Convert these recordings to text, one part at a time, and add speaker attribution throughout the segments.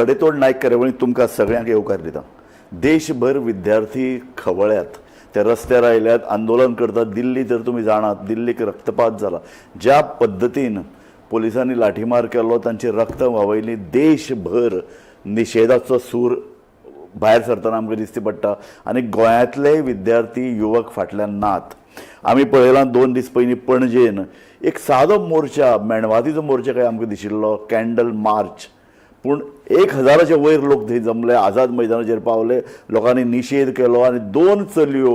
Speaker 1: सडेतोड नायक कार्यावळींत तुमकां सगळ्यांक येवकार दिता. देशभर विद्यार्थी खवळ्यात, ते रस्त्यार आयल्यात, आंदोलन करतात. दिल्ली तर तुमी जाणात, दिल्लीक रक्तपात जाला. ज्या पद्दतीन पोलिसांनी लाठीमार केलो, तांची रक्त व्हांवयली, देशभर निशेधाचो सूर भायर सरतना आमकां दिसती पडटा आनी गोंयांतले विद्यार्थी युवक फाटल्यान नात. आमी पळयलां, 2 दीस पयलीं पणजेन एक सादो मोर्चा, मेणवातीचो मोर्चा काय आमकां दिशिल्लो, कॅन्डल मार्च, पूण 1000च्या वयर लोक थंय जमले, आझाद मैदानाचेर पावले, लोकांनी निशेध केलो आनी दोन चलयो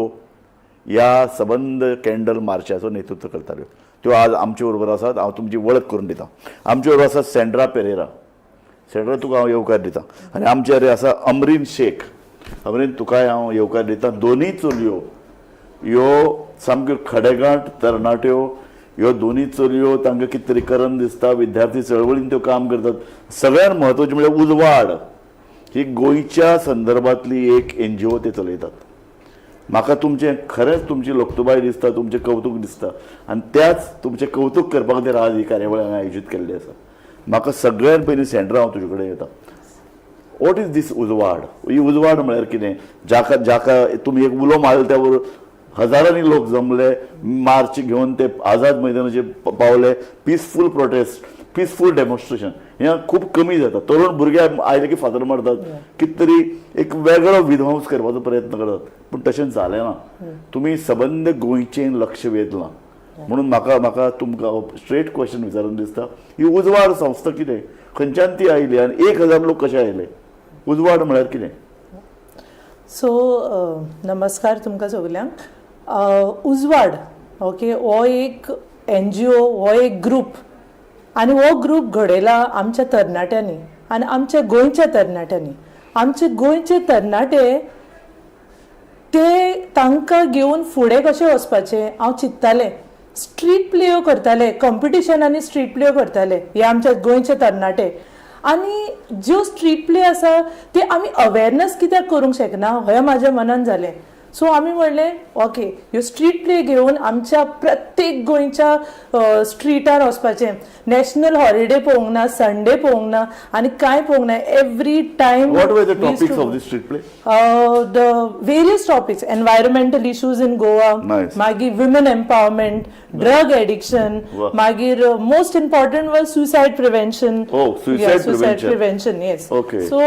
Speaker 1: ह्या सबंद कॅन्डल मार्चाचो नेतृत्व करताल्यो. त्यो आज आमचे बरोबर आसात. हांव तुमची वळख करून दिता. आमचे बरोबर आसा सेंड्रा पेरेरा. सेंड्रा, तुका हांव येवकार दिता. आनी आमचे आसा अमरीन शेख. अमरीन, तुकाय हांव येवकार दिता. दोनूय चलयो ह्यो सामक्यो खडेगांठ तरणाट्यो. ह्यो दोनूय चलयो, तांकां कितें तरी करन दिसता, विद्यार्थी चळवळीन त्यो काम करतात. सगळ्यात म्हत्वाचें म्हळ्यार उजवाड ही गोंयच्या संदर्भातली एक एनजीओ ते चलयतात. म्हाका तुमचें खरेंच तुमची लोकतुबाय दिसता, तुमचें कवतूक दिसता आनी त्याच तुमचें कवतूक करपा खातीर आज ही कार्यावळ हांवें आयोजीत केल्ली आसा. म्हाका सगळ्यात पयलीं, सेंड्रा, हांव तुजे कडेन येता. What is this उजवाड? ही उजवाड म्हळ्यार कितें? जाका जाका तुमी एक उलो मारलो, त्या बरोबर हजारांनी लोक जमले, मार्च घेवन ते आझाद मैदानाचेर पावले. पिसफूल प्रोटेस्ट, पिसफूल डेमॉन्स्ट्रेशन हें खूब कमी जाता. तरुण भुरगे आयले की फातर मारतात, कितें तरी एक वेगळो विध्वंस करपाचो प्रयत्न करतात, पूण तशें जालें ना. तुमी सबंद गोंयचें लक्ष वेधलां म्हणून म्हाका तुमकां स्ट्रेट क्वेश्चन विचारून दिसता, ही उजवाड संस्था कितें, खंयच्यान ती आयली आनी 1000 लोक कशे आयले? उजवाड म्हळ्यार कितें?
Speaker 2: सो नमस्कार तुमकां सगल्यांक. उजवाड, ओके, हो एक एनजीओ, हो एक ग्रूप आनी हो ग्रूप घडयला आमच्या तरणाट्यांनी आनी आमच्या गोंयच्या तरणाट्यांनी. आमचे गोंयचे तरणाटे ते तांकां घेवन फुडें कशें वचपाचें हांव चिंत्तालें. स्ट्रीट प्लेयो करताले, कॉम्पिटिशनांनी स्ट्रीट प्लेयो करताले हे आमच्या गोंयचे तरणाटे. आनी ज्यो स्ट्रीट प्ले आसा ते आमी अवेरनस कित्याक करूंक शकना हें म्हाज्या मनान जालें. सो आमी म्हणलें, ओके, ह्यो स्ट्रीट प्ले घेवन आमच्या प्रत्येक गोंयच्या स्ट्रिटार वचपाचें. नॅशनल हॉलिडे पळोवंक ना, संडे पळोवंक ना आनी कांय पळोवंक ना, every time.
Speaker 1: What were the topics of the street play?
Speaker 2: The various topics, environmental issues in Goa.
Speaker 1: Nice.
Speaker 2: मागीर women empowerment, drug addiction. मागीर most important was suicide prevention.
Speaker 1: Oh, suicide
Speaker 2: suicide
Speaker 1: prevention.
Speaker 2: Prevention, yes. So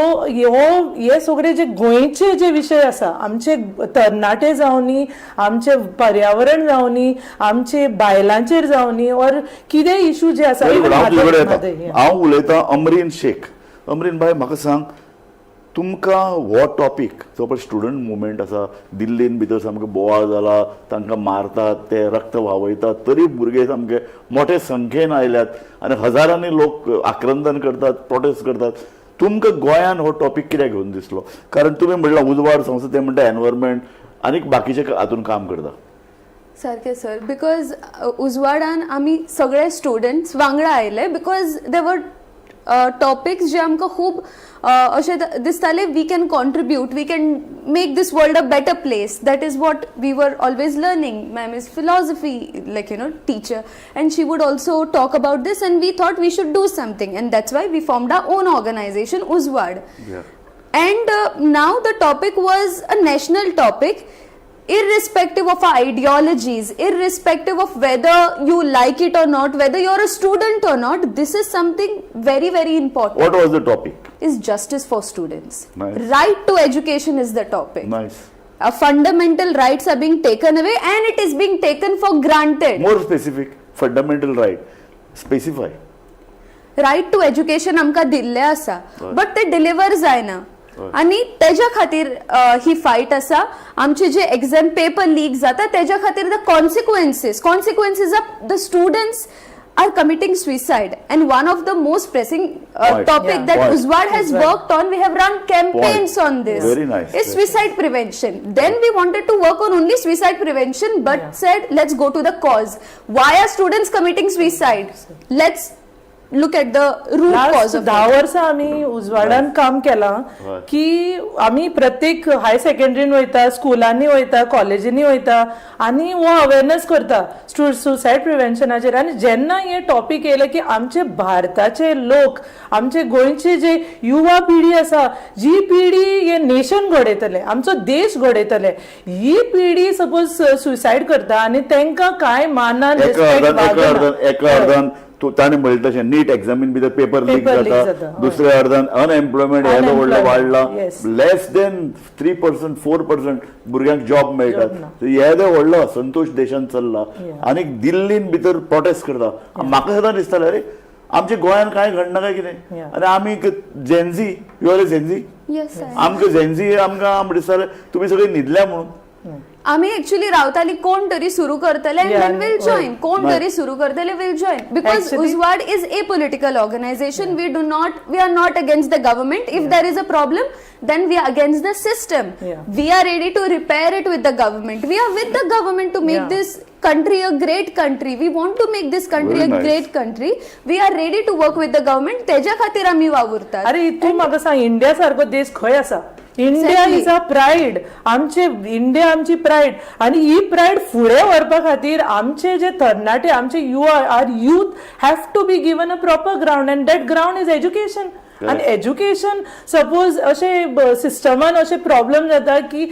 Speaker 2: हो हे सगळे जे गोंयचे जे विशय आसा, आमचे तरणाटे जावनी, आमचे पर्यावरण जावनी, आमचे बायलांचेर जावनी ऑर कितें इशू जे आसा.
Speaker 1: Very good. हांव तुजे कडेन
Speaker 2: म्हादय,
Speaker 1: येता.
Speaker 2: Yeah.
Speaker 1: हांव उलयतां अमरीन शेख. अमरीन भाई, म्हाका सांग, तुमकां हो टॉपीक जो पळय स्टुडंट मुवमेंट आसा, दिल्लीन भितर सामकें बोवाळ जाला, तांकां मारतात, ते रक्त व्हांवयतात, तरी भुरगे सामके मोठे संख्येन आयल्यात आनी हजारांनी लोक आक्रंदन करतात, प्रोटेस्ट करतात. तुमकां गोंयान हो टॉपीक कित्याक घेवन दिसलो? कारण तुमी म्हणलां उजवाड संस्था, ते म्हणटा एनवायरमेंट आनी बाकीचे हातून काम करता.
Speaker 3: सारकें सर, because उजवाडान आमी सगळे स्टुडंट्स वांगडा आयले because there were topics जे आमकां खूब अशें दिसताले, we can contribute, we can make this world a better place. That is what we were always learning. Ma'am is philosophy like teacher and she would also talk about this, and we thought we should do something, and that's why we formed our own organization, Uzwad. And now the topic was a national topic, irrespective of our ideologies, irrespective of whether you like it or not, whether you're a student or not. This is something very, very important.
Speaker 1: What was the topic?
Speaker 3: Is justice for students.
Speaker 1: Nice.
Speaker 3: Right to education is the topic.
Speaker 1: Nice.
Speaker 3: Our fundamental rights are being taken away and it is being taken for granted.
Speaker 1: More specific, fundamental right. Specify.
Speaker 3: Right to education आमकां दिल्लें आसा, but ते deliver जायना. आनी तेज्या खातीर ही fight आसा. आमचे जे एग्जाम पेपर लीक जाता, तेज्या खातीर the consequences are the students are committing suicide, and one of the most pressing
Speaker 1: Point.
Speaker 3: Topic that
Speaker 1: Point.
Speaker 3: Uzwad has
Speaker 2: Uzwad.
Speaker 3: Worked on, we have run campaigns
Speaker 1: Point.
Speaker 3: On this,
Speaker 1: Very nice.
Speaker 3: Is suicide prevention. Then we wanted to work on only suicide prevention, but said, let's go to the cause. Why are students committing suicide? Let's look at the root cause
Speaker 2: last
Speaker 3: of
Speaker 2: 10 वर्सां आमी उजवाडान काम केलां की आमी प्रत्येक higher सेकंडरीन वयता, स्कुलांनी वयता, कॉलेजींनी वयता आनी हो अवेरनस करता सुसायड प्रिव्हेन्शनाचेर. आनी जेन्ना हे टॉपीक येयले की आमचे भारताचे लोक, आमचे गोंयचे जे युवा पिढी आसा, जी पिढी हे नेशन घडयतले, आमचो देश घडयतले, ही पिढी सपोज सुसायड करता आनी तांकां कांय मानान
Speaker 1: एका
Speaker 2: respect
Speaker 1: अर्दान एका
Speaker 2: वागना.
Speaker 1: अर्दान एका अर्दान तूं ताणें म्हणलें तशें नीट एग्जामीन भितर पेपर लीक
Speaker 2: Paper leak
Speaker 1: जाता.
Speaker 2: जाता, हय.
Speaker 1: दुसऱ्या अर्दान अनएम्प्लॉयमेंट येदो व्हडलो
Speaker 2: Unemployment,
Speaker 1: वाडला.
Speaker 2: Yes.
Speaker 1: Less than 3%, 4% भुरग्यांक जॉब मेळटात. येदो व्हडलो असंतोश देशांत चल्ला आनी दिल्लीन भितर प्रोटेस्ट करता. म्हाका सदां दिसतालें, अरे, आमच्या गोंयांत कांय घडना काय कितें? आनी आमी Gen Z, you are a Gen Z.
Speaker 3: Yes.
Speaker 1: आमकां झेन्झी, आमकां आमकां दिसतालें तुमी सगळीं न्हिदल्या म्हणून.
Speaker 3: आमी एक्चुअली रावताली कोण तरी सुरू करतले and then we'll join, कोण तरी सुरू करतले, we'll join, because Uzwad is a political organization. We do not we are not against the government. If there is a problem, then we are against the system. We are ready to repair it with the government. We are with the government to make this country a great country. We want to make this country
Speaker 1: Very
Speaker 3: a
Speaker 1: nice.
Speaker 3: great country. We are ready to work with the government. तेज्या खातीर आमी वावुरतात.
Speaker 2: अरे, तूं म्हाका सांग, India सारको देश खंय आसा? India is a pride. आमचे इंडिया आमची प्रायड आनी ही प्रायड फुडें व्हरपा खातीर आमचे जे तरणाटे, आमचे युवा, our youth have to be given a proper ground, and that ground is education. आनी एज्युकेशन सपोज अशें सिस्टमान अशें प्रॉब्लम जाता की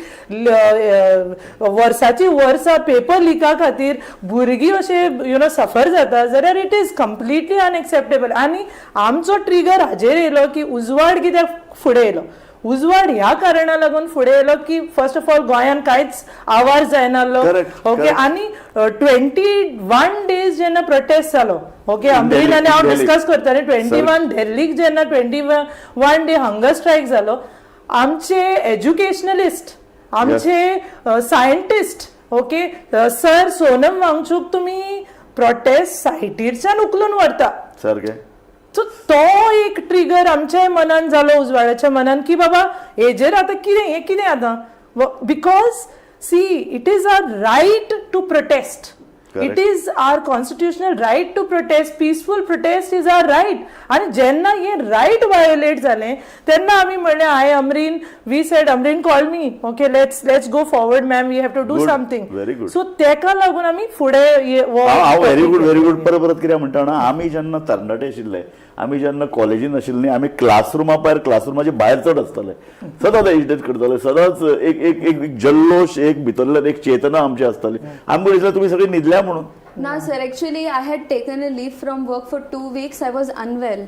Speaker 2: वर्साची वर्सां पेपर लिका खातीर भुरगीं अशें you know सफर जाता जाल्यार it is completely unacceptable. आनी आमचो ट्रिगर हाजेर येयलो की उजवाड कित्याक फुडें येयलो? उजवाड ह्या कारणा लागून फुडें येयलो की फर्स्ट ऑफ ऑल गोंयान कांयच आवाज जायनासलो.
Speaker 1: Correct.
Speaker 2: Okay, आनी 21 डेज जेन्ना प्रोटेस्ट जालो, ओके, अमरीन आनी हांव
Speaker 1: Delhi.
Speaker 2: Discuss करताले, 21 दिल्लीक जेन्ना 21 डे हंगर स्ट्रायक जालो, आमचे एज्युकेशनलिस्ट, आमचे scientist, okay, sir Sonam Wangchuk तुमी प्रोटेस्ट सायटीरच्यान उखलून व्हरता.
Speaker 1: सारकें.
Speaker 2: सो तो एक ट्रिगर आमच्याय मनान जालो, उजवाडाच्या मनान, की बाबा हेजेर आतां कितें, हें कितें आतां, because see, it is our right to protest. It is our constitutional right to protest. Peaceful protest is our right. आनी जेन्ना हे रायट वायोलेट जालें तेन्ना आमी म्हणलें, I, Amreen, we said, Amreen call me, "Okay, let's go forward, ma'am, we have to do
Speaker 1: Good.
Speaker 2: something."
Speaker 1: Very good.
Speaker 2: So तेका लागून आमी फुडें हो
Speaker 1: हांव very good,
Speaker 2: topic.
Speaker 1: Very good. परत परत कित्याक म्हणटा जाणा, आमी जेन्ना तरणाटे आशिल्ले, आमी जेन्ना कॉलेजीन आशिल्ली, आमी क्लासरुमा भायर, क्लासरुमाचे भायर चड आसताले, सदांच एजिटेट करताले, सदांच एक एक एक एक जल्लोश, एक भितरल्यान एक चेतना आमची आसताली. आमकां दिसलें तुमी सगळीं न्हिदल्या म्हणून.
Speaker 3: ना sir, actually I had taken a leave from work for 2 weeks. I was unwell.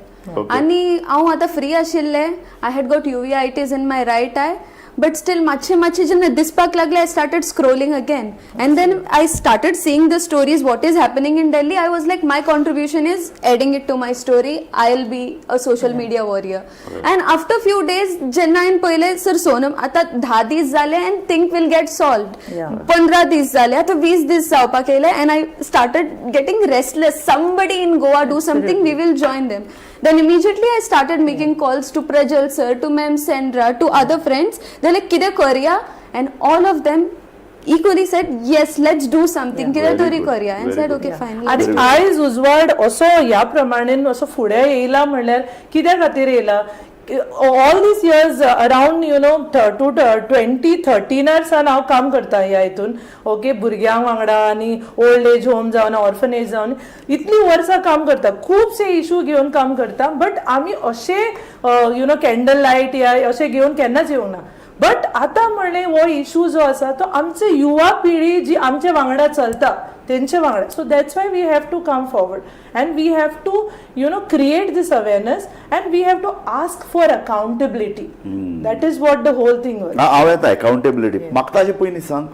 Speaker 3: आनी हांव आतां फ्री आशिल्लें. I had got uveitis in my right eye, but still मातशें मातशें जेन्ना दिसपाक लागलें, I started scrolling again and then I started seeing the stories, what is happening in Delhi. I was like, my contribution is adding it to my story. I will be a social media warrior. And after few days जेन्ना हांवें पळयलें, sir Sonam आतां 10 दीस जाले and thing will get solve. 15 दीस जाले, आतां 20 दीस जावपाक येयले and I started getting restless. Somebody in Goa do something, we will join them. Then immediately I started making calls to Prajal sir, to ma'am Sandra, to other friends. They're like, कितें करया? And all of them equally said, "Yes, let's do something, कितें
Speaker 1: Very
Speaker 3: तरी
Speaker 1: good.
Speaker 3: करया." And
Speaker 1: Very
Speaker 3: said,
Speaker 1: good.
Speaker 3: "Okay, fine."
Speaker 2: आनी आयज उजवाड असो ह्या प्रमाणे असो फुडें येयला म्हणल्यार कित्या खातीर येयला? All these years, around to 2013र सान हांव काम करता ह्या हितून, ओके, भुरग्यां वांगडा आनी ओल्ड एज होम जावन, ऑर्फनेज जावन, इतलीं वर्सां काम करता, खुबशे इशू घेवन काम करता, बट आमी अशे you know candle light या अशें घेवन केन्नाच येवंक ना. बट आतां म्हणलें, हो इशू जो आसा तो आमचे युवा पिढी जी आमचे वांगडा चलता तेंचे वांगडा, so that's why we have to come forward and we have to create this awareness and we have to ask for accountability. That is what the whole thing was.
Speaker 1: हांव येता अकाउंटेबिलिटी. म्हाका ताजे पयलीं सांग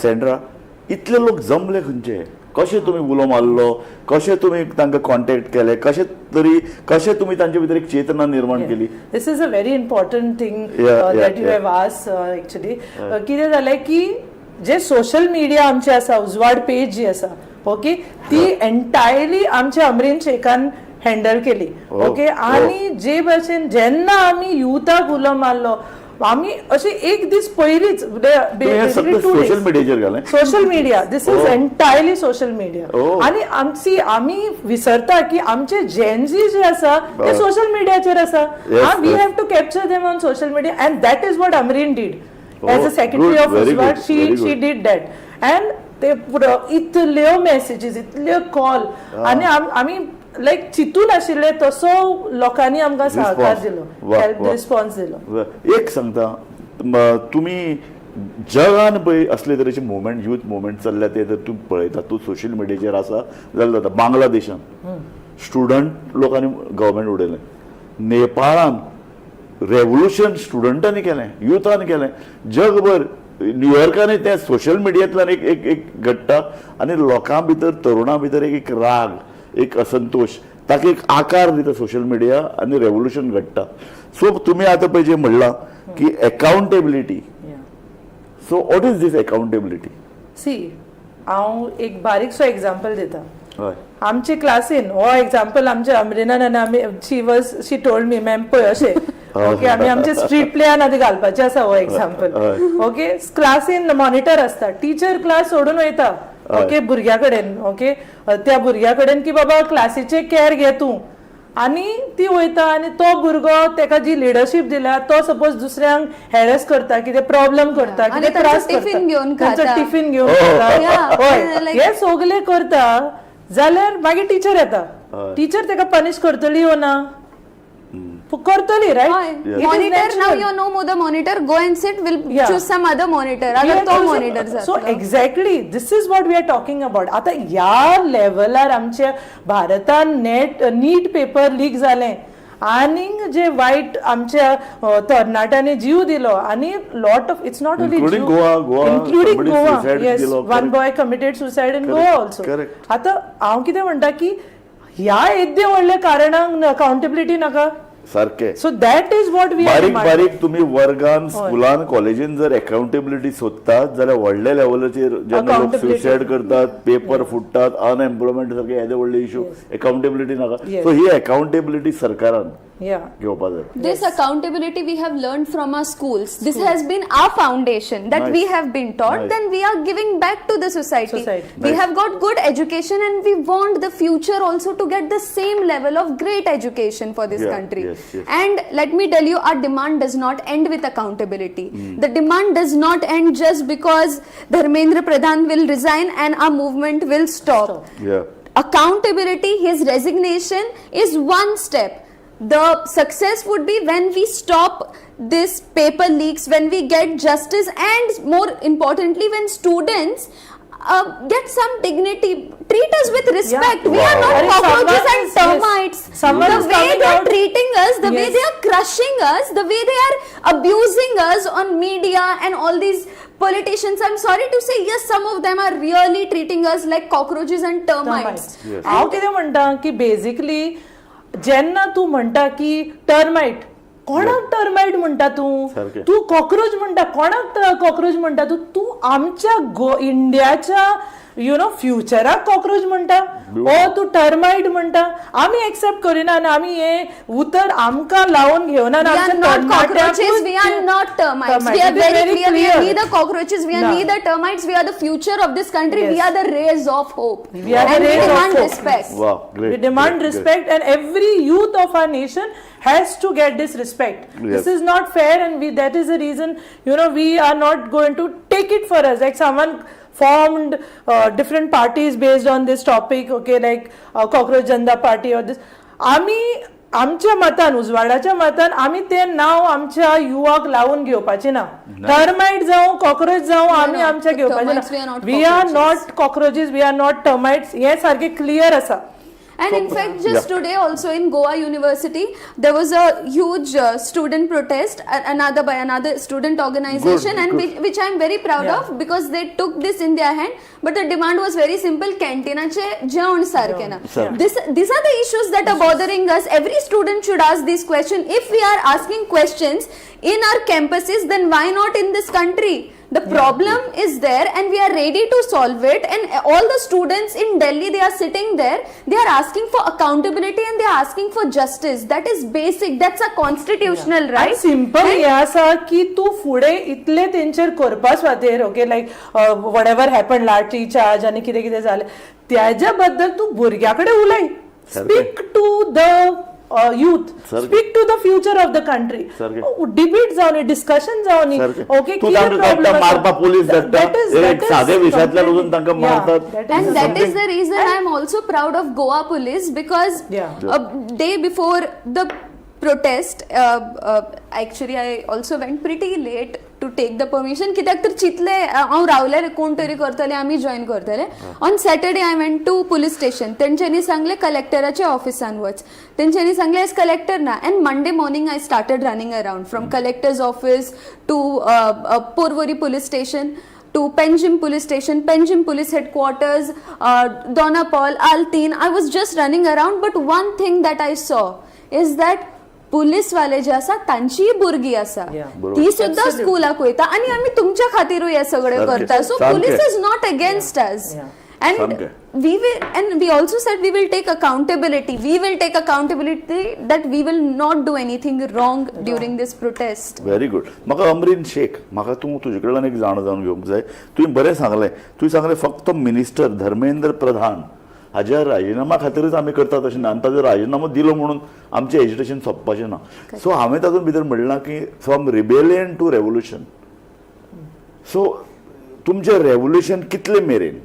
Speaker 1: सेंड्रा, इतले लोक जमले खंयचे? कशे तुमी उलो मारलो? कशे तुमी तांकां कॉन्टेक्ट केले? कशे तरी कशे तुमी तांचे भितर एक चेतना निर्माण केली?
Speaker 2: This is a very important thing that you have asked, actually. कितें जालें की जे सोशल मिडिया आमचे आसा, उजवाड पेज जी आसा, ओके, ती एंटायरली आमच्या अमरीन शेखान हँडल केली. ओके, आणि जे भशेन जेन्ना आमी युथाक उलो मारलो आमी अशे एक दीस पयलींच
Speaker 1: तुम्ही हे सगळं सोशल मिडियाचेर घालें?
Speaker 2: Social media, this is entirely social media.
Speaker 1: Oh.
Speaker 2: आणि आमची आमी विसरता की आमचे जेनजी जे आसा ते सोशल मिडियाचेर आसा. We have to capture them on social media, and that is what Amreen did as
Speaker 1: Oh,
Speaker 2: a secretary
Speaker 1: good,
Speaker 2: of
Speaker 1: very
Speaker 2: Uzwad.
Speaker 1: Good,
Speaker 2: she
Speaker 1: very
Speaker 2: she
Speaker 1: good.
Speaker 2: Did that, and ते इतल्यो messages, इतल्यो call, आनी आमी लायक चिंतून आशिल्ले तसो लोकांनी आमकां सहकार
Speaker 1: Response.
Speaker 2: दिलो,
Speaker 1: वा,
Speaker 2: हेल्प,
Speaker 1: वा.
Speaker 2: रिस्पॉन्स दिलो.
Speaker 1: एक सांगता, तुमी जगान पळय असले तरेचे मुवमेंट, युथ मुवमेंट चल्ल्या ते जर तूं पळयता, तूं सोशल मिडियाचेर आसा जाल्यार जाता. बांगलादेशान स्टुडंट लोकांनी गव्हर्मेंट उडयलें, नेपाळान रेवोल्युशन स्टुडंटांनी केलें, युथान केलें, जगभर न्यूयॉर्कान तें सोशल मिडियांतल्यान एक एक एक घडटा आनी लोकां भितर, तरुणां भितर एक एक राग, एक असंतोश, ताका एक आकार दिता सोशल मिडिया आनी रेवोल्युशन घडटा. सो तुमी आतां पळय जें म्हणलां की accountability, so what is this accountability?
Speaker 2: See, हांव एक बारीकसो एग्जाम्पल दिता.
Speaker 1: हय.
Speaker 2: आमचे क्लासीन हो एग्जाम्पल आमच्या अमरीनान आनी आमी, she told me, ma'am पळय अशें, ओके, आमी आमचे स्ट्रीट प्लेयान आतां घालपाचें आसा हो एग्जाम्पल. ओके, क्लासीन मॉनिटर आसता, टिचर क्लास सोडून वयता, ओके, भुरग्या कडेन, ओके, त्या भुरग्या कडेन की बाबा क्लासीचे कॅर घे तूं, आनी ती वयता आनी तो भुरगो तेका जी लिडरशीप दिल्या तो सपोज दुसऱ्यांक हॅरस करता, कितें प्रॉब्लम करता,
Speaker 3: आनी
Speaker 2: कितें
Speaker 3: तांचो
Speaker 2: त्रास
Speaker 3: टिफिन घेवन
Speaker 2: तांचो
Speaker 3: खाता.
Speaker 2: टिफिन घेवन खाता.
Speaker 3: Yeah.
Speaker 2: हय.
Speaker 3: Like-
Speaker 2: हे सगळे करता जाल्यार मागीर टिचर येता, टिचर तेका पनिश करतली ओ ना? करतली, right?
Speaker 3: Monitor, now you no more the monitor, go and sit, will choose some other monitor. अगर तो monitor
Speaker 2: so exactly this is what we are talking about. आता ह्या लेवलार आमच्या भारतान नेट नीट पेपर लीक जालें आनीक जे वायट आमच्या तरणाट्यांनी जीव दिलो, आनी lot of, it's not only
Speaker 1: Including Goa, Goa,
Speaker 2: including
Speaker 1: somebody
Speaker 2: Goa,
Speaker 1: suicide
Speaker 2: yes,
Speaker 1: दिलो,
Speaker 2: one
Speaker 1: correct.
Speaker 2: Boy committed suicide in Goa also.
Speaker 1: Correct.
Speaker 2: आता हांव कितें म्हणटा की ह्या येद्या व्हडल्या कारणांक अकाउंटेबिलिटी नाका?
Speaker 1: सारकें.
Speaker 2: So that is what we are.
Speaker 1: बारीक बारीक तुम्ही वर्गान, स्कुलान, कॉलेजीन जर अकाउंटेबिलिटी सोदतात जाल्यार व्हडल्या लेवलाचेर जेन्ना लोक
Speaker 2: Accountability.
Speaker 1: Suicide करतात, पेपर फुट्टात, अनएम्प्लॉयमेंट सारखे येदे व्हडले इशू, अकाउंटेबिलिटी नाका?
Speaker 2: Yes.
Speaker 1: सो ही अकाउंटेबिलिटी सरकारान
Speaker 2: या.
Speaker 1: घेवपा जाय.
Speaker 3: This accountability we have learned from our schools. This has been our foundation that
Speaker 1: Nice.
Speaker 3: We have been taught.
Speaker 1: Nice.
Speaker 3: Then we are giving back to the society.
Speaker 2: Society.
Speaker 3: We
Speaker 1: Nice.
Speaker 3: Have got good education and we want the future also to get the same level of great education for this country. And let me tell you, our demand does not end with accountability. The demand does not end just because Dharmendra Pradhan will resign and our movement will stop.
Speaker 2: Stop.
Speaker 3: Accountability, his resignation is one step. The success would be when we stop this paper leaks, when we get justice, and more importantly, when students get some dignity, treat us with respect. We are
Speaker 1: Wow.
Speaker 3: not
Speaker 2: Arey,
Speaker 3: cockroaches
Speaker 2: someone
Speaker 3: and
Speaker 2: is- yes.
Speaker 3: termites.
Speaker 2: Someone
Speaker 3: The
Speaker 2: is
Speaker 3: way
Speaker 2: coming
Speaker 3: they are
Speaker 2: out-
Speaker 3: treating us, the way
Speaker 2: Yes.
Speaker 3: they are crushing us, the way they are abusing us on media and all these politicians, I'm sorry to say, yes, some of them are really treating us like cockroaches and termites.
Speaker 1: Yes.
Speaker 2: हांव कितें म्हणटा की basically जेन्ना तूं म्हणटा की टर्मायट, कोणाक टर्मायट म्हणटा तूं?
Speaker 1: सारकें.
Speaker 2: तूं कॉक्रोच म्हणटा, कोणाक कॉक्रोच म्हणटा तूं? तूं आमच्या गो इंडियाच्या you know फ्युचराक कॉक्रोच म्हणटा ओ तूं टर्मायट म्हणटा? आमी एक्सेप्ट करिना आनी आमी हे उतर आमकां लावन घेवना आनी
Speaker 3: We are
Speaker 2: आमच्या
Speaker 3: not cockroaches,
Speaker 2: तरणाट्यांकूच
Speaker 3: we are not termites. We are
Speaker 2: It is
Speaker 3: very clear, we are
Speaker 2: clear.
Speaker 3: Neither cockroaches, we are
Speaker 2: No.
Speaker 3: Neither termites, we are the future of this country, we
Speaker 2: Yes.
Speaker 3: Are the rays of hope.
Speaker 2: We are the
Speaker 3: And we
Speaker 2: rays of
Speaker 3: demand
Speaker 2: hope.
Speaker 3: Respect.
Speaker 1: वा, great.
Speaker 2: We demand respect, and every youth of our nation has to get this respect.
Speaker 1: Yes.
Speaker 2: This is not fair, and we that is the reason we are not going to take it for us. Like someone formed different parties based on this topic, okay, like Cockroach Janta Party or this. आमी आमच्या मतान, उजवाडाच्या मतान, आमी तें नांव आमच्या युवाक लावून घेवपाचें ना. टर्मायट जावं, कॉक्रोच जावं, आमी
Speaker 3: No,
Speaker 2: आमच्या घेवपाचें
Speaker 3: termites, we are
Speaker 2: ना.
Speaker 3: Not
Speaker 2: we are
Speaker 3: cockroaches.
Speaker 2: Not cockroaches, we are not termites, हें सारकें क्लियर आसा.
Speaker 3: And in fact, just today also in Goa University, there was a huge student protest, another by another student organization,
Speaker 1: Good,
Speaker 3: and
Speaker 1: good.
Speaker 3: which I am very proud of because they took this in their hand. But the demand was very simple: canteen-ache जेवण सारकें ना.
Speaker 1: Sir.
Speaker 3: This these are the issues that are bothering us. Every student should ask this question. If we are asking questions in our campuses, then why not in this country? The problem is there and we are ready to solve it, and all the students in Delhi, they are sitting there, they are asking for accountability and they are asking for justice. That is basic, that's a constitutional right.
Speaker 2: Simple हे आसा की तूं फुडें इतले तेंचेर करपा स्वातेर, okay, like whatever happen, lathi charge आनी कितें कितें जालें त्याच्या बद्दल तूं भुरग्या कडेन उलय.
Speaker 1: सारकें.
Speaker 2: Speak to the youth,
Speaker 1: सारकें.
Speaker 2: Speak to the future of the country.
Speaker 1: सारकें.
Speaker 2: डिबेट जावनी, डिस्कशन जावनी.
Speaker 1: सारकें.
Speaker 2: ओके,
Speaker 1: तूं तांकां धाडटा, मारपा पोलीस धाडटा, एक सादे विशयांतल्यान वचून तांकां मारतात.
Speaker 3: And that is the reason I am also proud of Goa police, because
Speaker 2: Yeah.
Speaker 3: a day before the protest, actually I also went pretty late to take the permission, कित्याक तर चिंतले हांव रावलें कोण तरी करतले, आमी जॉयन करतले. On Saturday I went to police station. तेंच्यांनी सांगलें कलेक्टराच्या ऑफिसान वच. तेंच्यांनी सांगलें एज कलेक्टर ना. And Monday morning I started running around from collector's office to Porvorim police station to Panjim police station, Panjim police headquarters, Dona Paula, Altinho. I was just running around, but one thing that I saw is that पुलीसवाले जे आसा तांचीय भुरगीं आसा,
Speaker 2: Yeah.
Speaker 3: ती सुद्दां स्कुलाक वयता आनी आमी तुमच्या खातीरूय हें सगळें
Speaker 1: सारकें.
Speaker 3: करता. सो
Speaker 1: सारकें.
Speaker 3: Police is not against us.
Speaker 2: Yeah.
Speaker 3: And
Speaker 1: सामकें.
Speaker 3: We will, and we also said we will take accountability. We will take accountability that we will not do anything wrong during this protest.
Speaker 1: Very good. म्हाका अमरीन शेख, म्हाका तूं तुजे कडल्यान एक जाण जावन घेवंक जाय. तुवें बरें सांगलें, तुवें सांगलें फक्त मिनिस्टर धर्मेंद्र प्रधान हाज्या राजिनामा खातीरच आमी करतात अशें ना, आनी ताजो राजिनामो दिलो म्हणून आमचें एजिटेशन सोंपपाचें ना. सो हांवें तातूंत भितर म्हणलां की from rebellion to revolution. So तुमचें रेवोल्युशन कितले मेरेन?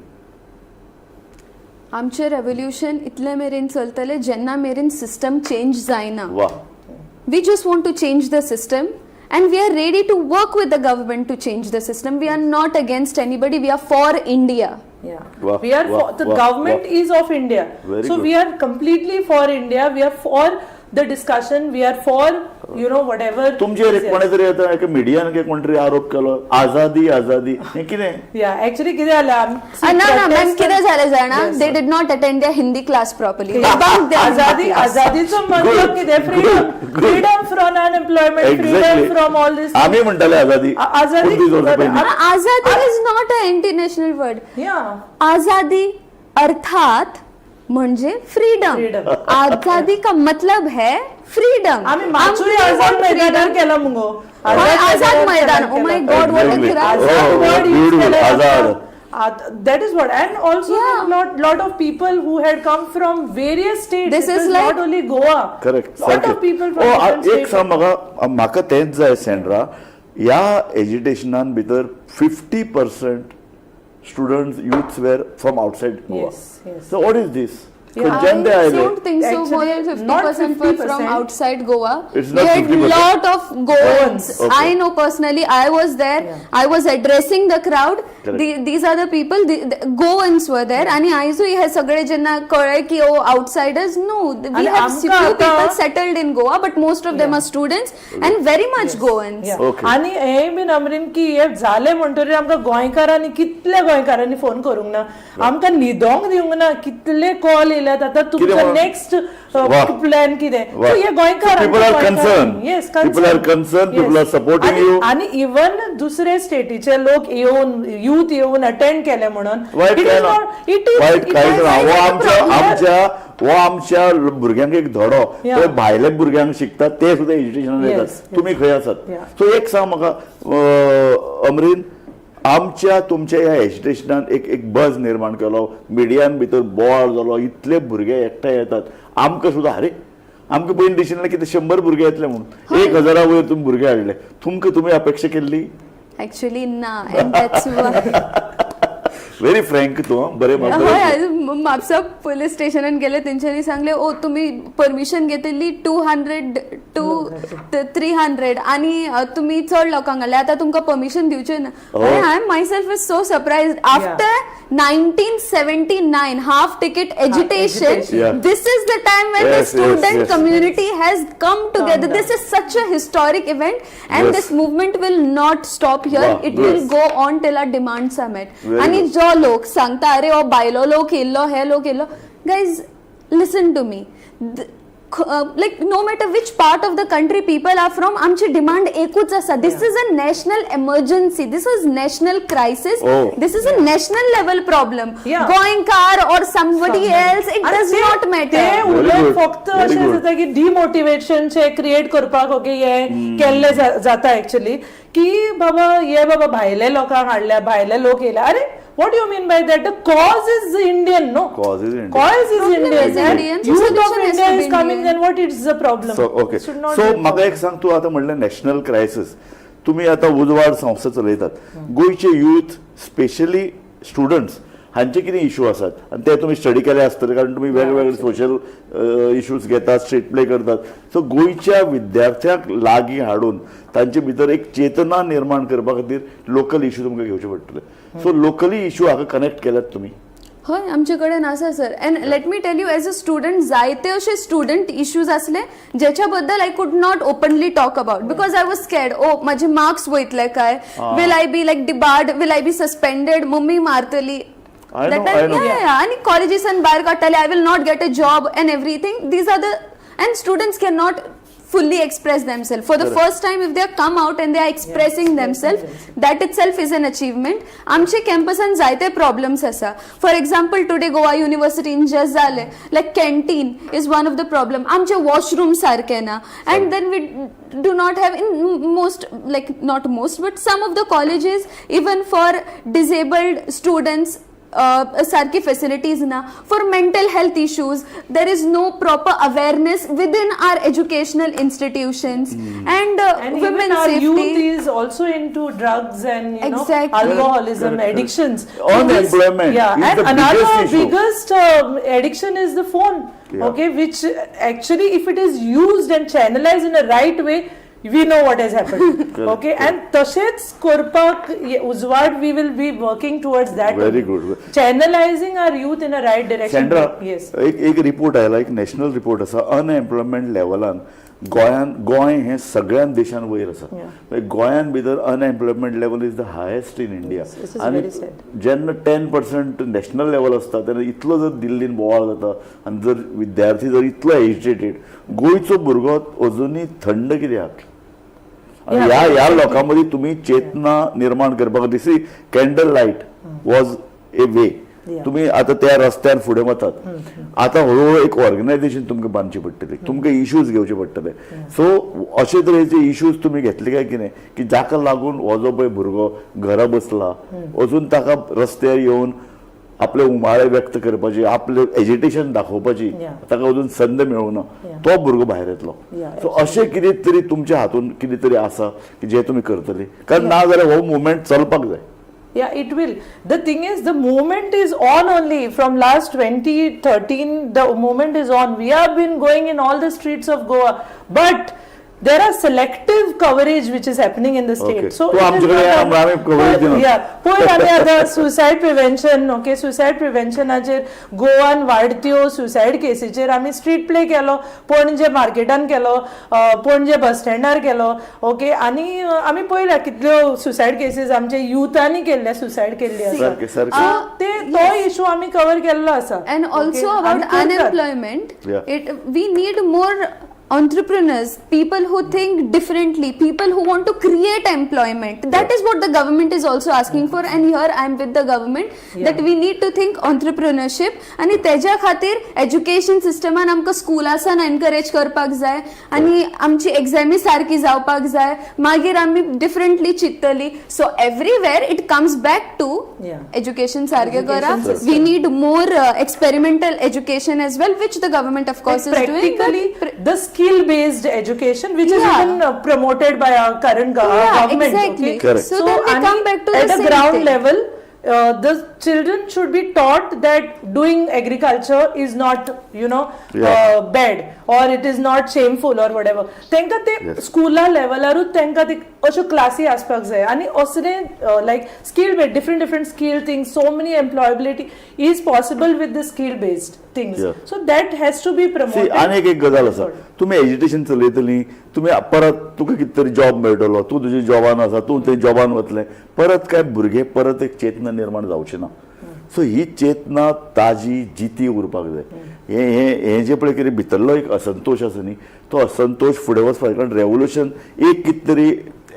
Speaker 3: आमचें रेवोल्युशन इतले मेरेन चलतलें जेन्ना मेरेन सिस्टम चेंज जायना.
Speaker 1: वा.
Speaker 3: We just want to change the system and we are ready to work with the government to change the system. We are not against anybody, we are for India.
Speaker 2: Yeah.
Speaker 1: Wow,
Speaker 2: we are
Speaker 1: wow,
Speaker 2: for the
Speaker 1: wow,
Speaker 2: government
Speaker 1: wow.
Speaker 2: is of India.
Speaker 1: Very
Speaker 2: so
Speaker 1: good.
Speaker 2: We are completely for India. We are for the discussion. We are for whatever.
Speaker 1: तुमचेर
Speaker 2: is
Speaker 1: एक
Speaker 2: there.
Speaker 1: कोणें तरी आतां एका मिडियान कोण तरी आरोप केलो, आझादी आझादी, हें कितें?
Speaker 2: Yeah, actually कितें जालें,
Speaker 3: ना ना मॅम, कितें जालें जाणा,
Speaker 2: Yes.
Speaker 3: They did not attend their Hindi class properly. They
Speaker 2: आझादी, आझादीचो मतलब
Speaker 1: Good,
Speaker 2: कितें? Freedom,
Speaker 1: good, good.
Speaker 2: Freedom from unemployment, freedom
Speaker 1: Exactly.
Speaker 2: From all this.
Speaker 1: आमी म्हणटाले आझादी
Speaker 2: आझादी-
Speaker 1: 29 वर्सां पयलीं.
Speaker 3: आझादी is not a international word.
Speaker 2: या.
Speaker 3: आझादी अर्थात म्हणजे फ्रीडम.
Speaker 2: Freedom.
Speaker 3: आझादी का मतलब है फ्रीडम.
Speaker 2: आमी माचूय आझाद मैदानार केला मुगो.
Speaker 3: Azad Maidan, oh my God, what a
Speaker 1: Exactly.
Speaker 3: Crowd.
Speaker 2: Azad
Speaker 1: Oh,
Speaker 2: word use
Speaker 1: beautiful.
Speaker 2: केलें.
Speaker 1: Azad.
Speaker 2: That is what, and also
Speaker 3: Yeah.
Speaker 2: lot of people who had come from various states.
Speaker 3: This
Speaker 2: It
Speaker 3: is
Speaker 2: was
Speaker 3: like-
Speaker 2: not only Goa.
Speaker 1: Correct.
Speaker 2: Lot of people from different
Speaker 1: एक
Speaker 2: states.
Speaker 1: सांग म्हाका, म्हाका तेंच जाय Sandra, ह्या एजिटेशनान भितर 50% students, youths were from outside Goa.
Speaker 2: Yes.
Speaker 1: So what is this?
Speaker 2: Yeah.
Speaker 1: खंयच्यान ते
Speaker 3: I
Speaker 1: आयले?
Speaker 3: don't think so. More
Speaker 2: Actually,
Speaker 3: than
Speaker 2: not
Speaker 3: 50% were from
Speaker 2: 50%.
Speaker 3: outside Goa.
Speaker 1: It's not
Speaker 3: We had
Speaker 1: 50%.
Speaker 3: lot of Goans.
Speaker 2: Goans.
Speaker 1: Okay.
Speaker 3: I know personally. I was there.
Speaker 2: Yeah.
Speaker 3: I was addressing the crowd.
Speaker 1: Correct.
Speaker 3: These are the people. The Goans were there. आणि आयजूय हे सगळे जेन्ना कळ्ळे की ओ outsiders, no, we
Speaker 2: आणि
Speaker 3: have
Speaker 2: आमकां
Speaker 3: few
Speaker 2: आतां-
Speaker 3: people settled in Goa, but most of them are students and very much Goans.
Speaker 2: Yeah.
Speaker 1: Okay.
Speaker 2: आनी हें बीन अमरीन की हे जालें म्हणटकीर आमकां गोंयकारांनी, कितल्या गोंयकारांनी फोन करूंक ना, आमकां न्हिदोंक दिवंक ना, कितले कॉल येयल्यात. आतां तुमचो
Speaker 1: म्हणून?
Speaker 2: नेक्स्ट
Speaker 1: वा.
Speaker 2: प्लॅन कितें?
Speaker 1: वा.
Speaker 2: सो हे गोंयकार,
Speaker 1: People are concerned.
Speaker 2: Yes.
Speaker 1: People are concerned, people are supporting you.
Speaker 2: आणि इवन दुसरे स्टेटीचे लोक येवन, युथ येवन अटेंड केले म्हणून
Speaker 1: वायट
Speaker 2: it
Speaker 1: काय
Speaker 2: is
Speaker 1: ना,
Speaker 2: not, it is
Speaker 1: वायट कांयच ना. हो आमच्या आमच्या हो आमच्या भुरग्यांक एक धडो.
Speaker 2: Yeah.
Speaker 1: ते भायल्या भुरग्यांक शिकतात, ते सुद्दां एज्युकेशनान
Speaker 2: Yes,
Speaker 1: येतात.
Speaker 2: yes.
Speaker 1: तुमी खंय आसात?
Speaker 2: Yeah.
Speaker 1: सो एक सांग म्हाका अमरीन, आमच्या तुमच्या ह्या एजिटेशनान एक एक बज निर्माण केलो, मिडियान भितर बोवाळ जालो, इतले भुरगे एकठांय येतात, आमकां सुद्दां अरे आमकां पयलीं दिशिल्लें कितें 100 भुरगे येतले म्हणून, 1000 वयर तुमी भुरगे हाडले. तुमकां तुमी अपेक्षा केल्ली?
Speaker 3: Actually, ना, and that's why.
Speaker 1: Very frank तूं आं, बरें म्हाका
Speaker 3: हय, म्हापसा पोलीस स्टेशनान गेले, तेंच्यांनी सांगले ओ तुमी परमिशन घेतिल्ली 200 टू 300 आणि तुमी चड लोकांक घाले, आतां तुमकां परमिशन दिवचें ना. I am myself is so surprise, after 1979 half ticket agitation,
Speaker 2: agitation.
Speaker 1: Yeah.
Speaker 3: This is the time when the student community has come together.
Speaker 2: Down.
Speaker 3: This is such a historic event and
Speaker 1: Yes.
Speaker 3: this movement will not stop here.
Speaker 1: Wow,
Speaker 3: It will
Speaker 1: yes.
Speaker 3: go on till our demands are met.
Speaker 1: Very
Speaker 3: आणि
Speaker 1: good.
Speaker 3: जो लोक सांगता अरे हो बायलो लोक येयल्लो, हे लोक येयल्लो, guys, listen to me. Like no matter which part of the country people are from, आमची डिमांड एकूच आसा. This is a national emergency, this is national crisis.
Speaker 1: Oh.
Speaker 3: This is a national level problem. गोंयकार or somebody else, it
Speaker 2: आणि
Speaker 3: does not
Speaker 2: ते
Speaker 3: matter.
Speaker 1: Very
Speaker 2: उलट
Speaker 1: good.
Speaker 2: फक्त
Speaker 1: Very
Speaker 2: अशें
Speaker 1: good.
Speaker 2: जाता की डिमोटिवेशनचे क्रिएट करपाक, ओके, हे केल्ले जाता एक्चुअली की बाबा हे बाबा भायले लोकांक हाडल्या, भायले लोक येयले. अरे, what you mean by that? The cause is Indian, no?
Speaker 1: Cause is Indian.
Speaker 2: Cause is
Speaker 3: Problem is
Speaker 2: Indian.
Speaker 3: Indian, so
Speaker 2: youth of
Speaker 3: solution has
Speaker 2: India
Speaker 3: to
Speaker 2: is
Speaker 3: be
Speaker 2: coming,
Speaker 3: Indian.
Speaker 2: Then what is the problem?
Speaker 1: So okay, so म्हाका एक सांग, तूं आतां म्हणलें national crisis, तुमी आतां उजवाड संस्था चलयतात, गोंयचे यूथ, स्पेशली स्टुडंट्स, हांचे कितें इशू आसात आनी ते तुमी स्टडी केले आसतले, कारण तुमी वेगवेगळे सोशल इश्यूज घेतात, स्ट्रीट प्ले करतात. सो गोंयच्या विद्यार्थ्यांक लागीं हाडून तांचे भितर एक चेतना निर्माण करपा खातीर लोकल इशू तुमकां घेवचे पडटले. सो लोकली इशू हाका कनेक्ट केल्यात तुमी?
Speaker 3: हय, आमचे कडेन आसा sir, and let me tell you, as a student जायते अशे स्टुडंट इश्यूज आसले ज्याच्या बद्दल I could not openly talk about because I was scared, oh, माझे मार्क्स वयतले काय, will I be like debarred, will I be suspended, mummy मारतली.
Speaker 1: I
Speaker 3: That
Speaker 1: know,
Speaker 3: time,
Speaker 1: I know.
Speaker 3: yeah, आणि कॉलेजीसान भायर काडटाले, I will not get a job and everything. These are the, and students can not fully express themselves. For the first time, if they come out and they are expressing themselves, that itself is an achievement. आमचे कॅम्पसान जायते problems आसा. For example, today Goa युनिव्हर्सिटीन just जाले, like canteen is one of the problem. आमचे washroom सारके ना, and then we do not have in most, like not most, but some of the colleges, even for disabled students सारखी facilities ना. For mental health issues there is no proper awareness within our educational institutions, and
Speaker 2: And
Speaker 3: women
Speaker 2: even our youth
Speaker 3: safety.
Speaker 2: Is also into drugs and
Speaker 3: Exactly.
Speaker 2: alcoholism,
Speaker 1: Correct, correct.
Speaker 2: Addictions.
Speaker 1: Unemployment
Speaker 2: Yeah,
Speaker 1: is
Speaker 2: and
Speaker 1: the
Speaker 2: another
Speaker 1: biggest issue.
Speaker 2: Biggest addiction is the phone. Okay, which actually, if it is used and channelized in a right way, we know what has happened. Okay, and तशेंच करपाक उजवाड, we will be working towards that.
Speaker 1: Very good.
Speaker 2: Channelizing our youth in a right direction.
Speaker 1: Sandra,
Speaker 2: Yes.
Speaker 1: एक एक report आयला, एक national report आसा, unemployment लेवलान गोंयान, गोंय हें सगळ्यान देशान वयर आसा. म्हणजे गोंयान भितर unemployment level is the highest in India.
Speaker 2: This is
Speaker 1: आनी
Speaker 2: very sad.
Speaker 1: जेन्ना 10% नॅशनल लेवल आसता तेन्ना इतलो जर दिल्लीन बोवाळ जाता आनी जर विद्यार्थी जर इतलो एजिटेटेड, गोंयचो भुरगो अजुनूय थंड कित्याक? आनी ह्या लोकां मदीं तुमी चेतना निर्माण करपा खातीर, see, candle light was a way. तुमी आतां त्या रस्त्यार फुडें वतात, आतां हळूहळू एक ऑर्गनायझेशन तुमकां बांदचें पडटलें, तुमकां इश्यूज घेवचे पडटले. सो अशे तरेचे इश्यूज तुमी घेतले काय कितें की जाका लागून हो जो पळय भुरगो घरा बसला, अजून ताका रस्त्यार येवन आपले उमाळे व्यक्त करपाची, आपले एजिटेशन दाखोवपाची ताका अजून संद मेळूना, तो भुरगो भायर येतलो. सो अशें कितें तरी तुमच्या हातून कितें तरी आसा की जे तुमी करतले, कारण ना जाल्यार हो मुवमेंट चलपाक जाय.
Speaker 2: Yeah, it will. The thing is, the movement is on only from last 2013. The movement is on. We have been going in all the streets of Goa, but there are selective coverage which is happening in the state. So
Speaker 1: तो
Speaker 2: it is
Speaker 1: आमच्याकडे
Speaker 2: not
Speaker 1: आम्ही coverage दिना.
Speaker 2: Yeah. पयर आमी आतां suicide prevention, okay, suicide प्रिव्हेन्शनाचेर गोवान वाडत्यो suicide केसीचेर आमी street play केलो, पणजे मार्केटान केलो, पणजे बस स्टँडार केलो, ओके. आनी आमी पळयल्या कितल्यो सुसायड केसीस आमचे युथांनी केल्ले, सुसायड केल्ली आसा.
Speaker 1: सारकें, सारकें.
Speaker 2: सो ते तो इशू आमी कवर केल्लो आसा.
Speaker 3: And also
Speaker 2: Okay,
Speaker 3: about
Speaker 2: आमी करतात.
Speaker 3: Unemployment, it we need more entrepreneurs, people who think differently, people who want to create employment. That is what the government is also asking for, and here I am with the government that we need to think entrepreneurship. आणि तेज्या खातीर education सिस्टमान आमकां स्कुलासान encourage करपाक जाय आनी आमची एग्जामी सारकी जावपाक जाय, मागीर आमी differently चिंततली. So everywhere it comes back to education सारकें करा.
Speaker 2: Education system.
Speaker 3: We need more experimental education as well, which the government of course
Speaker 2: Like
Speaker 3: is doing,
Speaker 2: practically
Speaker 3: but
Speaker 2: the skill based education which is even promoted by our current government, okay?
Speaker 1: Correct.
Speaker 3: So then we
Speaker 2: आणि
Speaker 3: come back to the
Speaker 2: at a
Speaker 3: same
Speaker 2: ground
Speaker 3: thing.
Speaker 2: Level, the children should be taught that doing agriculture is not bad or it is not shameful or whatever. तांकां ते स्कुला लेवलारूच तांकां ते अश्यो क्लासी आसपाक जाय आनी असले like skill based, different different skill things, so many employability is possible with the skill based things. So that has to be
Speaker 1: see,
Speaker 2: promoted.
Speaker 1: आनी एक एक गजाल आसा, तुमी एजिटेशन चलयतली, तुमी परत तुका कितें तरी जॉब मेळटलो, तूं तुज्या जॉबान आसा, तूं ते जॉबान वतलें, परत काय भुरगे परत एक चेतना निर्माण जावची ना. सो ही चेतना ताजी जिती उरपाक जाय. हे हे हे जे पळय कितें भितरलो एक असंतोश आसा न्ही, तो असंतोश फुडें वचपाक, कारण रेवोल्युशन एक कितें तरी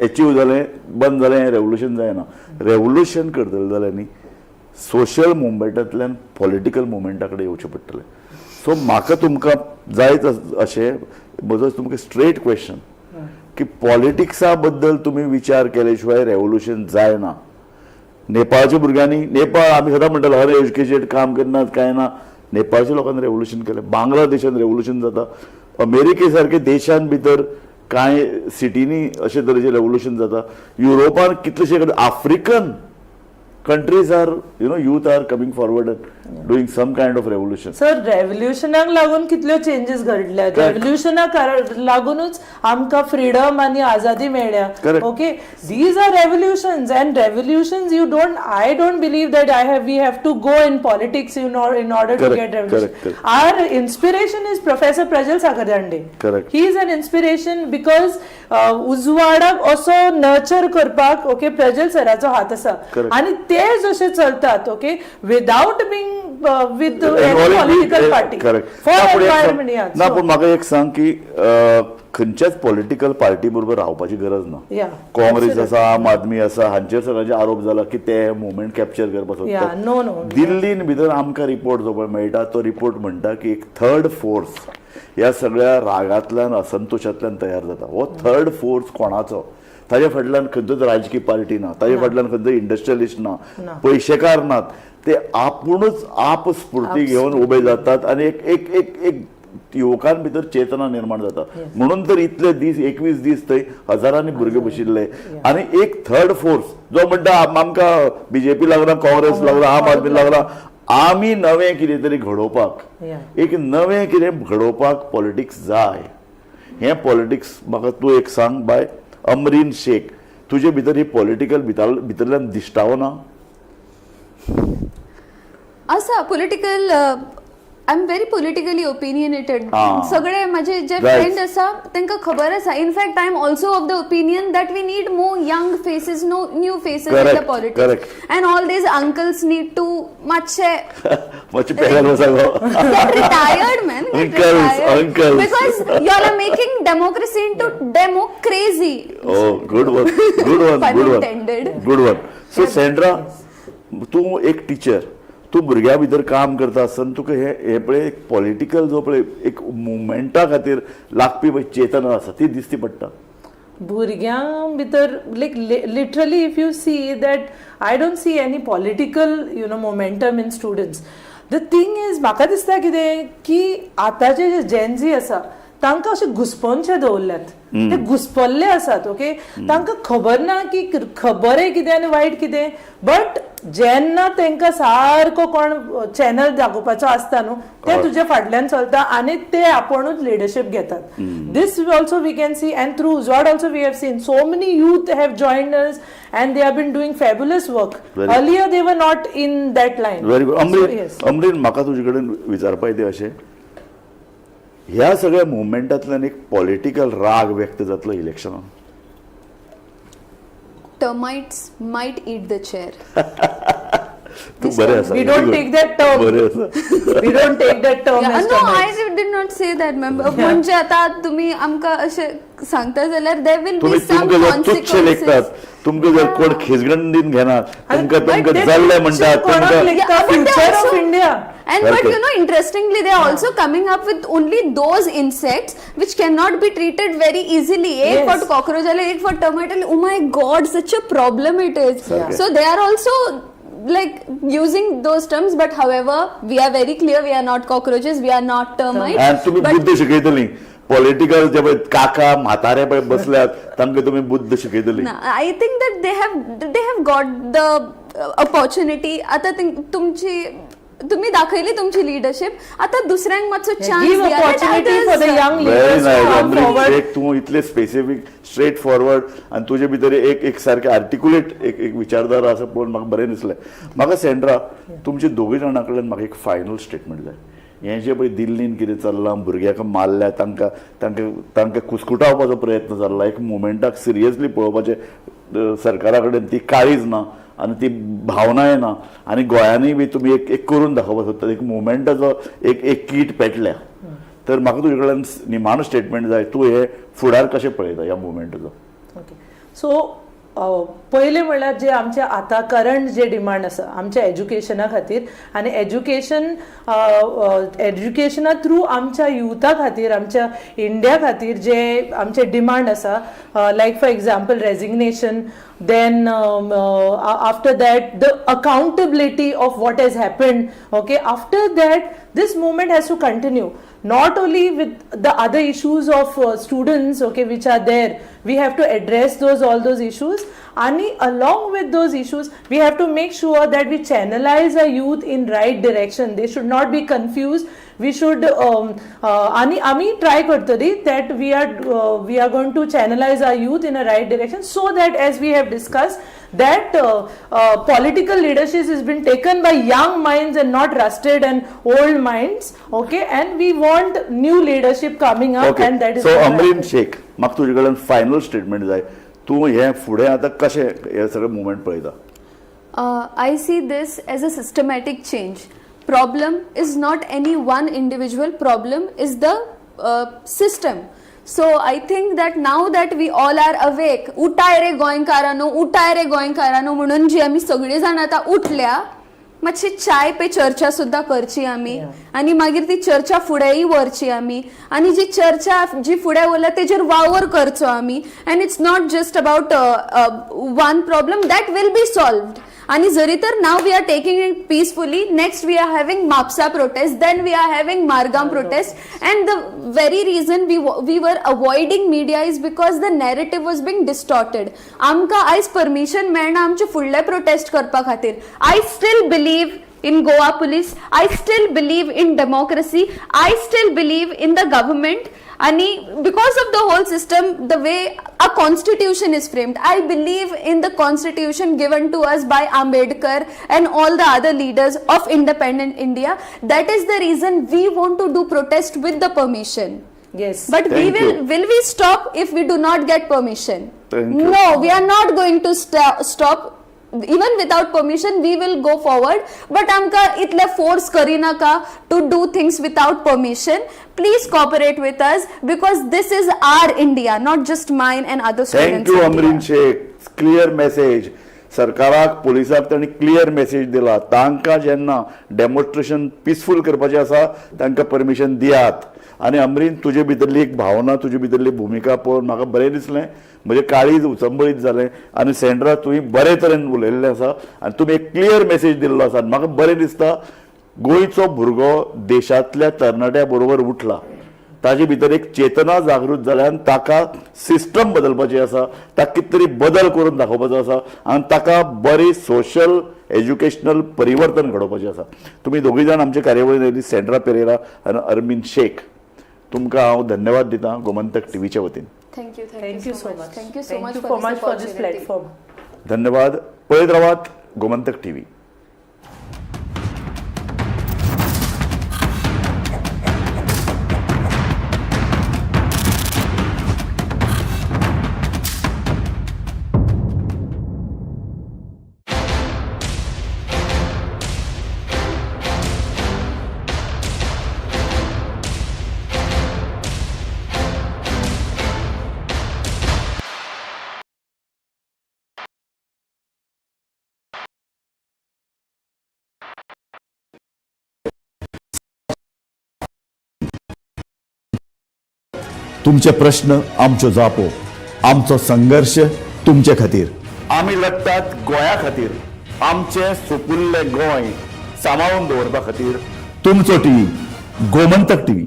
Speaker 1: एचीव जालें, बंद जालें, हें रेवोल्युशन जायना. रेवोल्युशन करतले जाल्यार न्ही सोशल मुवमेंटांतल्यान पॉलिटिकल मुवमेंटा कडेन येवचें पडटलें. सो म्हाका तुमकां जायत अशें म्हजो तुमकां स्ट्रेट क्वेश्चन की पॉलिटिक्सा बद्दल तुमी विचार केले शिवाय रेवोल्युशन जायना. नेपाळच्या भुरग्यांनी, नेपाळ आमी सदां म्हणटाले हर एज्युकेटेड काम करनात कांय ना, नेपाळच्या लोकांनी रेवोल्युशन केलें, बांगलादेशान रेवोल्युशन जाता, अमेरिके सारके देशान भितर कांय सिटींनी अशे तरेचें रेवोल्युशन जाता, युरोपान कितलेशे कडेन African countries are youth are coming forward and doing some kind of revolution.
Speaker 2: Sir, रेव्होल्युशनाक लागून कितल्यो चेंजीस घडल्यात. रेव्होल्युशनाक लागूनच आमकां फ्रिडम आनी आझादी मेळ्ळ्या. Okay, these are revolutions, and revolutions you don't I don't believe that I have we have to go in politics in order to get revolution. Our inspiration is Professor Prajal Sakhardande. He is an inspiration because उजवाडाक असो nurture करपाक, okay, Prajal सराचो हात आसा आनी ते जशे चलतात, okay, without being with political party for environment.
Speaker 1: ना, पूण म्हाका एक सांग की खंयच्याच पॉलिटिकल पार्टी बरोबर रावपाची गरज ना. काँग्रेस आसा, आम आदमी आसा, हांचेर सगळ्यांचे आरोप जाला की ते मुवमेंट कॅप्चर करपाक सोदतात.
Speaker 2: No no
Speaker 1: दिल्लीन भितर आमकां रिपोर्ट जो पळय मेळटा तो रिपोर्ट म्हणटा की एक थर्ड फोर्स ह्या सगळ्या रागांतल्यान, असंतोशांतल्यान तयार जाता. हो थर्ड फोर्स कोणाचो? ताजे फाटल्यान खंयचोच राजकीय पार्टी ना, ताजे फाटल्यान खंयचो इंडस्ट्रियलिस्ट ना, पयशेकार नात, ते आपुणूच आपस्फूर्ती घेवन उबे जातात आनी एक एक एक एक युवकां भितर चेतना निर्माण जाता. म्हणून तर इतले दीस, 21 दीस थंय हजारांनी भुरगे बशिल्ले. आनी एक थर्ड फोर्स जो म्हणटा आमकां बीजेपी लागला, काँग्रेस लागला, आम आदमी लागला, आमी नवें कितें तरी घडोवपाक, एक नवें कितें घडोवपाक पॉलिटिक्स जाय. हें पॉलिटिक्स म्हाका तूं एक सांग बाय अमरीन शेख, तुजे भितर ही पॉलिटिकल भितरल्यान दिश्टावो ना?
Speaker 3: आसा political. I am very politically opinionated. सगळे माझे जे फ्रेंड आसा तांकां खबर आसा. In fact, I am also of the opinion that we need more young faces, no new faces in the politics, and all these uncles need to मातशे
Speaker 1: मातशें पेल्यान वचा गो.
Speaker 3: Get retired, man. Get
Speaker 1: Uncles,
Speaker 3: retired.
Speaker 1: Uncles.
Speaker 3: Because y'all are making democracy into democrazy.
Speaker 1: Oh, good one, good one.
Speaker 3: Pun
Speaker 1: good one.
Speaker 3: Intended.
Speaker 1: Good one. So Sandra, तूं एक teacher, तूं भुरग्यां भितर काम करता आसतना तुका हे हे पळय एक पॉलिटिकल जो पळय एक मुवमेंटा खातीर लागपी पळय चेतना आसा ती दिसती पडटा?
Speaker 2: भुरग्यां भितर, like, literally if you see that, I don't see any political momentum in students. The thing is, म्हाका दिसता कितें की आतांचे जे जेनझी आसा तांकां अशें घुसपोनशे दवरल्यात, ते घुसपल्ले आसात. ओके, तांकां खबर ना की खबर कितें आनी वायट कितें. बट जेन्ना तांकां सारको कोण चॅनल दाखोवपाचो आसता न्हू, ते तुजे फाटल्यान चलता आनी ते आपुणूच लिडरशीप घेतात. This also we can see, and through Uzwad also we have seen so many youth have joined us and they have been doing fabulous work. Earlier they were not in that line.
Speaker 1: Very good, Amreen. Amreen, म्हाका तुजे कडेन विचारपा तें अशें, ह्या सगळ्या मुवमेंटांतल्यान एक political राग व्यक्त जातलो इलेक्शनान?
Speaker 3: Termites might eat the chair.
Speaker 1: तूं बरें आसा.
Speaker 2: We don't take that term.
Speaker 1: बरें आसा.
Speaker 2: We don't take that term
Speaker 3: Yeah,
Speaker 2: as
Speaker 3: no,
Speaker 2: termites.
Speaker 3: I did not say that, ma'am. म्हणजे आता तुम्ही आमकां अशें सांगता जाल्यार there will be
Speaker 1: तुम्ही
Speaker 3: some
Speaker 1: तुमकां जर तुच्छ लेखतात,
Speaker 3: consequences.
Speaker 1: तुमकां जर कोण खिजगंडीन घेनात, तुमकां
Speaker 2: But
Speaker 1: तुमकां
Speaker 2: ते
Speaker 1: जाल्ले म्हणटात,
Speaker 2: कोणाक
Speaker 1: तुमकां
Speaker 2: लेखता?
Speaker 3: Yeah, but they
Speaker 2: future of India.
Speaker 3: And but
Speaker 1: सारकें.
Speaker 3: Interestingly, they are also coming up with only those insects which cannot be treated very easily. एक फावट cockroach आले, एक फावट termite आले. Oh my God, such a problem it is.
Speaker 1: सारकें.
Speaker 3: So they are also like using those terms, but however, we are very clear, we are not cockroaches, we are not termites.
Speaker 1: आनी तुमी
Speaker 3: But
Speaker 1: Buddha शिकयतली political जे पळय काका म्हातारे पळय बसल्यात तांकां तुमी बुद्ध शिकयतली.
Speaker 3: ना, I think that they have got the opportunity. आता तुमची तुम्ही दाखयली तुमची लिडरशिप, आता दुसऱ्यांक मातसो chance.
Speaker 2: Give opportunity for the young
Speaker 1: very
Speaker 2: leaders to
Speaker 1: nice.
Speaker 2: come
Speaker 1: Amreen
Speaker 2: forward.
Speaker 1: एक तूं इतले स्पेसिफीक, स्ट्रेट फॉरवर्ड आनी तुजे भितर एक एक सारकें आर्टिकुलेट एक एक विचारधारा आसा पळोवन म्हाका बरें दिसलें. म्हाका सेंड्रा, तुमचे दोगूय जाणां कडल्यान म्हाका एक फायनल स्टेटमेंट जाय. हें जें पळय दिल्लीन कितें चल्लां, भुरग्यांक मारल्या, तांकां तांकां तांकां कुस्कुटावपाचो प्रयत्न चल्ला, एक मुवमेंटाक सिरियसली पळोवपाचें सरकारा कडेन ती काळीज ना. आनी ती भावना येना आनी गोंयांनी बी तुमी एक एक करून दाखोवपाक सोदतात, एक मुवमेंटाचो एक एक कीट पेटल्या. तर म्हाका तुजे कडल्यान निमाणो स्टेटमेंट जाय, तूं हे फुडार कशें पळयता ह्या मुवमेंटाचो?
Speaker 2: ओके, सो पयलें म्हणल्यार जे आमचे आतां करंट जे डिमांड आसा आमच्या एज्युकेशना खातीर आनी एज्युकेशना थ्रू आमच्या युथा खातीर, आमच्या इंडिया खातीर जे आमचे डिमांड आसा, like for example resignation, then after that the accountability of what has happened. Okay, after that this movement has to continue, not only with the other issues of students, okay, which are there. We have to address those all those issues, and along with those issues we have to make sure that we channelize our youth in right direction. They should not be confused. We should आणि आम्ही try करतली that we are going to channelize our youth in a right direction, so that, as we have discussed, that political leadership has been taken by young minds and not rusted and old minds, okay? And we want new leadership coming up
Speaker 1: okay
Speaker 2: and that is
Speaker 1: so
Speaker 2: what
Speaker 1: Amreen
Speaker 2: happen.
Speaker 1: Shaikh, म्हाका तुजे कडल्यान final statement जाय, तूं हें फुडें आतां कशें हें सगळें मुवमेंट पळयता?
Speaker 3: I see this as a systematic change. Problem is not any one individual, problem is the system. So I think that now that we all are awake, उठाय रे गोंयकारांनो, उठाय रे गोंयकारांनो म्हणून जी आमी सगळी जाण आतां उठल्या, मातशी चाय पे चर्चा सुद्दां करची आमी आनी मागीर ती चर्चा फुडेंय व्हरची आमी आनी जी चर्चा जी फुडें उरल्या तेजेर वावर करचो आमी. And it's not just about one problem that will be solved. आणि जरी तर now we are taking it peacefully, next we are having Mapusa protest, then we are having Margao protest. And the very reason we were avoiding media is because the narrative was being distorted. आमकां आयज permission मेळना आमचे फुडले protest करपा खातीर. I still believe in Goa police. I still believe in democracy. I still believe in the government. And because of the whole system, the way a constitution is framed, I believe in the constitution given to us by Ambedkar and all the other leaders of independent India. That is the reason we want to do protest with the permission. But we
Speaker 1: Thank
Speaker 3: will
Speaker 1: you.
Speaker 3: Will we stop if we do not get permission?
Speaker 1: Thank you.
Speaker 3: No, we are not going to stop. Even without permission we will go forward, but आमकां इतले force करिनाका to do things without permission. Please cooperate with us, because this is our India, not just mine and other students.
Speaker 1: Thank you Amreen Shaikh, clear message. सरकाराक, पुलिसाक तांणी clear message दिला, तांकां जेन्ना demonstration peaceful करपाचें आसा तांकां permission दियात. आनी अमरीन, तुजे भितरली एक भावना, तुजे भितरली भुमिका पळोवन म्हाका बरें दिसलें, म्हजें काळीज उचंबळीत जालें. आनी सेंड्रा, तुवें बरे तरेन उलयल्लें आसा आनी तुमी एक क्लियर मेसेज दिल्लो आसा आनी म्हाका बरें दिसता, गोंयचो भुरगो देशांतल्या तरणाट्या बरोबर उठला, ताजे भितर एक चेतना जागृत जाल्या आनी ताका सिस्टम बदलपाची आसा, ताका कितें तरी बदल करून दाखोवपाचो आसा आनी ताका बरी सोशल एज्युकेशनल परिवर्तन घडोवपाचें आसा. तुमी दोगूय जाण आमचे कार्यावळीन आयली, सेंड्रा पेरेरा आनी अरमीन शेख, तुमकां हांव धन्यवाद दितां गोमंतक टिवीच्या वतीन.
Speaker 3: Thank you.
Speaker 2: Thank you so much.
Speaker 3: Thank you so much
Speaker 2: you so much for this platform.
Speaker 1: धन्यवाद. पळयत रावात गोमंतक टिवी. तुमचे प्रश्न आमच्यो जापो, आमचो संघर्श तुमचे खातीर. आमी लढतात गोंया खातीर, आमचें सुपुल्लें गोंय सांबाळून दवरपा खातीर. तुमचो टीव्ही, गोमंतक टीव्ही.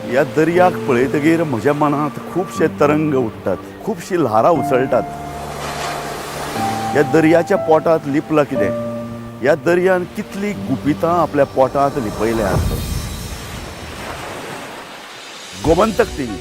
Speaker 1: ह्या दर्याक पळयतगीर म्हज्या मनांत खुबशे तरंग उठ्ठात, खुबशीं ल्हारां उसळटात. ह्या दर्याच्या पोटांत लिपलां कितें? ह्या दर्यान कितलीं गुपितां आपल्या पोटांत लिपयल्यांत? गोमंतक टीव्ही.